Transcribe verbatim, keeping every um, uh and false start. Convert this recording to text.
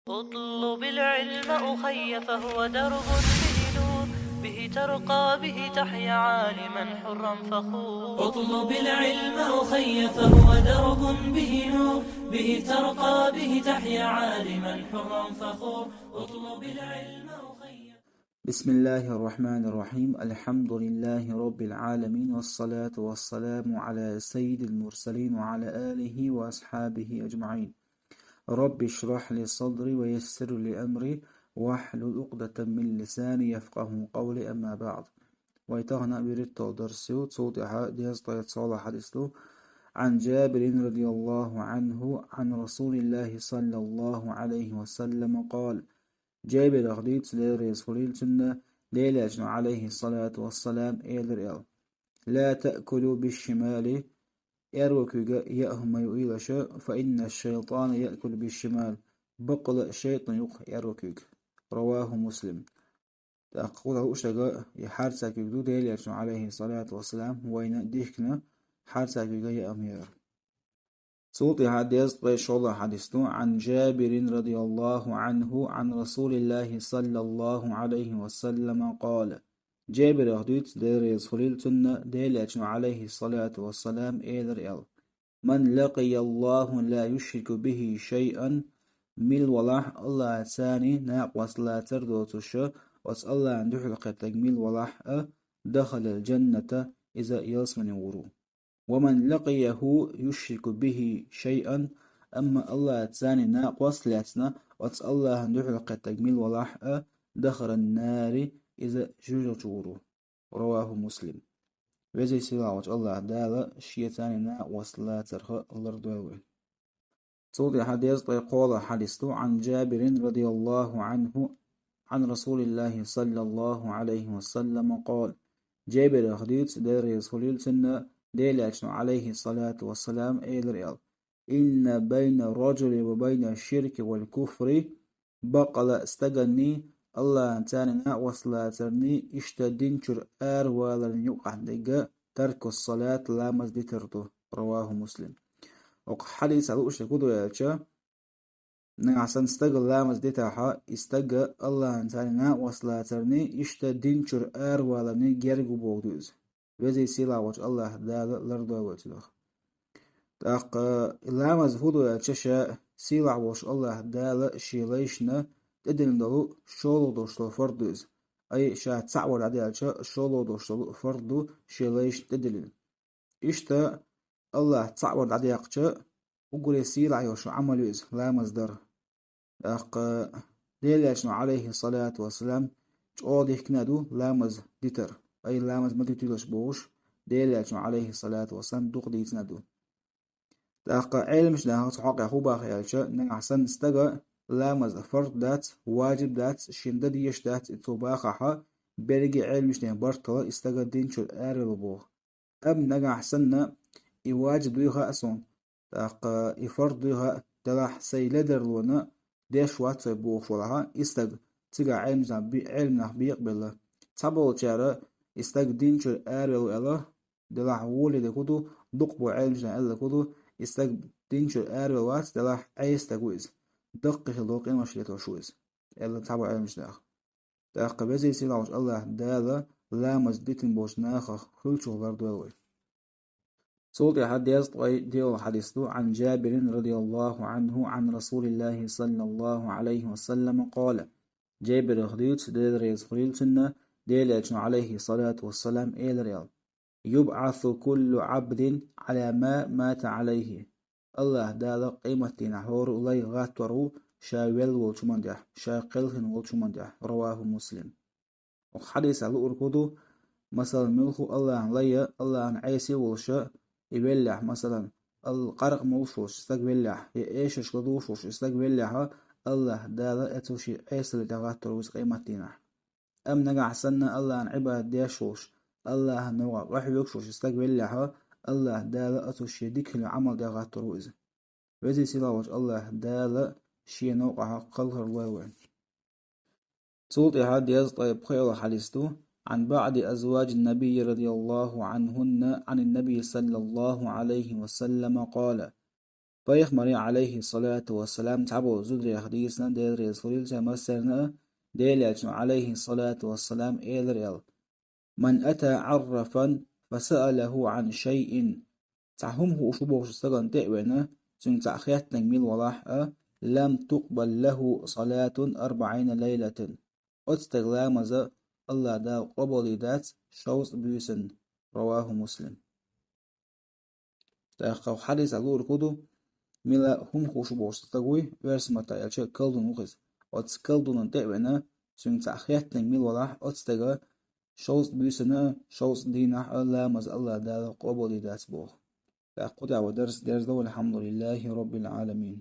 اطلب العلم أخي فهو درب به نور، به ترقى به تحيا عالما حرا فخور. اطلب العلم أخي فهو درب به نور، به ترقى به تحيا عالما حرا فخور. اطلب العلم أخي. بسم الله الرحمن الرحيم. الحمد لله رب العالمين، والصلاة والسلام على سيد المرسلين وعلى آله وأصحابه أجمعين. رب اشرح لي صدري ويسر لي أمري واحلل عقدة من لساني يفقهوا قولي، أما بعد. Вай тахана вирит тол дарсу, цул тӀаьхьа дезткъе цхьола хьадис ду. عن جابر رضي الله عنه عن رسول الله صلى الله عليه وسلم قال: Джабирах дуьйцу, Дела реза хуьлийла цунна, Делан Элчано, عليه الصلاة والسلام, элира аьлла: لا تأكلوا بالشمال, аьрру куьйга яа хӀума ма юийла шу, فإن الشيطان يأكل بالشمال, баккъала а шайтӀан юкъу аьрру куьйга. رواه مسلم. ТӀаккха кхузахь лууш дерг и хьарца куьйга ду, Делан Элчано, عليه الصلاة والسلام, вайна дихкина хьарца куьйга яа ма яра. Цул тӀаьхьа дезткъе шолгӀа хьадис ду, عن جابر رضي الله عنه عن رسول الله صلى الله عليه وسلم قال: Джабирах дуьйцу, Дела реза хуьлийла цунна, Делан Элчано, عليه الصلاة والسلام, элира аьлла: من لقي الله لا يشرك به شيئا, мила валахь а АллахӀаца цхьана накъост лацар доцуш, оцу АллахӀана дуьхьал кхеттарг мила валахь а, دخل الجنة, иза ялсамане гӀур ву. ومن لقيه يشرك به شيئا, амма АллахӀаца цхьана накъост лаьцна, оцу АллахӀана дуьхьал кхеттарг мила валахь а, دخل النار, иза жоьжахати гӀур ву. رواه مسلم. Везачу сийлахьчу АллахӀ Дала шеца цхьана накъост лацарх лардойла вай. Цул тӀаьхьа дезткъе кхоалгӀа хьадис ду, عن جابر رضي الله عنه عن رسول الله صلى الله عليه وسلم قال: Джабирах дуьйцу, Дела реза хуьлийла цунна, Делан Элчано, عليه الصلاة والسلام, элира аьлла: إن بين الرجل وبين الشرك والكفر, баккъала а стаганний, АллахӀаца цхьана накъост лацарний иштта дин чуьра араваларний юкъахь дерг ترك الصلاة, ламаз дитар ду. رواه مسلم. Оцу хьадисехь лууш дерг хӀун ду аьлча, нагахь санна стага ламаз дитахь, и стаг АллахӀаца цхьана накъост лацарний, иштта дин чуьра араваларний герга ву бохург ду иза. Везачу сийлахьчу АллахӀ Дала лардойла вай цунах. ТӀаккха и ламаз хӀун ду аьлча, ша сийлахь волуш АллахӀ Дала шен лайшна тӀедиллина долу шолгӀа долуш долу фарз ду иза. Ай, ша цхьаъ вар дӀадаьлча, шолгӀа долуш долу фарз ду шен лайшна тӀедиллина. Иштта АллахӀ цхьаъ вар дӀадаьккхича, уггаре сийлахь йолуш Ӏамал ю иза, ламаз дар. ТӀаккха Делан Элчано, عليه الصلاة والسلام, чӀогӀа дихкина ду ламаз дитар. Ай, ламаз ма дитийлаш бохуш, Делан Элчано, عليه الصلاة والسلام, дукха дийцина ду. ТӀаккха Ӏеламчу наха цу хьокъехь хӀун боху аьлча, нагахь санна стага ламаз фарз дац, важиб дац, шена дан дезаш дац и цо бахахь, берриге а Ӏеламчу нехан бартала и стага дин чуьра аравелла боху. Амма нагахь санна и важиб дуй хаьа суна, тӀаккха и фарз дуй хаьа, делахь сайн ледарлонан деш вац вай бохуш валахь, и стаг, цигахь Ӏеламнах бе-, Ӏеламнах бекъабелла. Цхьаболчара и стаг дин чуьра аравелла аьлла, делахь гӀоле дерг хӀун ду, дукхахболу Ӏеламчу наха аьлла дерг хӀун ду, и стаг дин чуьра аравелла вац, делахь Ӏеса стаг ву иза. Даккхий хилла долу къинош летош ву иза, аьлла цхьаболу Ӏеламчу наха. ТӀаккха Везачу Сийлахьчу АллахӀ Дала ламаз дитина болчу нахах хуьлучух лардойла вай. Цул тӀаьхьа дезткъе диъалгӀа хьадис ду, عن جابر رضي الله عنه عن رسول الله صلى الله عليه وسلم قال: Джабирах дуьйцу, Дела реза хуьлийла цунна, Делан Элчано, عليه الصلاة والسلام, элира аьлла: يبعث كل عبد على ما مات عليه. АллахӀ Дала къематдийнахь хӀора а лай гӀаттор ву ша велла волчу хӀуманна тӀехь, ша кхелхина волчу хӀуманна тӀехь. رواه مسلم. Оцу хьадисехь луург хӀун ду, масалан, муьлхха а АллахӀан лай а, АллахӀан Ӏеса а волуш, и веллехь, масалан, ал-, къаркъа молуш волуш стаг веллехь, я эшарш ладугӀуш волуш стаг веллехь, АллахӀ Дала оцу шен Ӏесалла тӀе гӀаттор ву иза къематдийнахь. Амма нагахь санна АллахӀан Ӏибадат деш волуш, АллахӀан новкъахь къахьоьгуш волуш стаг веллехь, АллахӀ Дала оцу шен дика хилла Ӏамал тӀе гӀаттор ву иза. Везачу Сийлахьчу АллахӀ Дала шен новкъахь кхалхар лойла вайн. Цул тӀаьхьа дезткъе пхиъалгӀа хьадис ду, عن بعض أزواج النبي رضي الله عنهن عن النبي صلى الله عليه وسلم قال: Пайхамаре, Ӏалайхи салату вассалам, цхьаболу зударех дийцина, Дела реза хуьлийла царна массарна а, Делан Элчано, Ӏалайхи салату вассалам, элира аьлла: «Ман ата Ӏаррафан фасаалаху Ӏан шайин». Цхьа хӀума хууш ву бохучу стагана тӀе а веана, цуьнга цхьаъ хеттинарг мила валахь а, «лам тукъбал лаху салатун арбаӀина лайлатан». Оцу стеган ламаз АллахӀ Дала къобалдийр дац шовзткъа буьйсанна. Раваху Муслим. ТӀаккха хьадисехь луург хӀун ду? Мила хӀума хууш ву бохучу стаг вуй, оьрсийн маттахь аьлча, колдун ву иза. Оцу колдунна тӀе а веана, цуьнга цхьаъ хеттинарг мила валахь, оцу стеган шовзткъа буьйсанна а, шовзткъа дийнахь а ламаз АллахӀ Дала къобалдийр дац боху. ТӀаккха кху тӀехь вай дарс дерзадо, валхьамдулиллахи роббил Ӏаламин.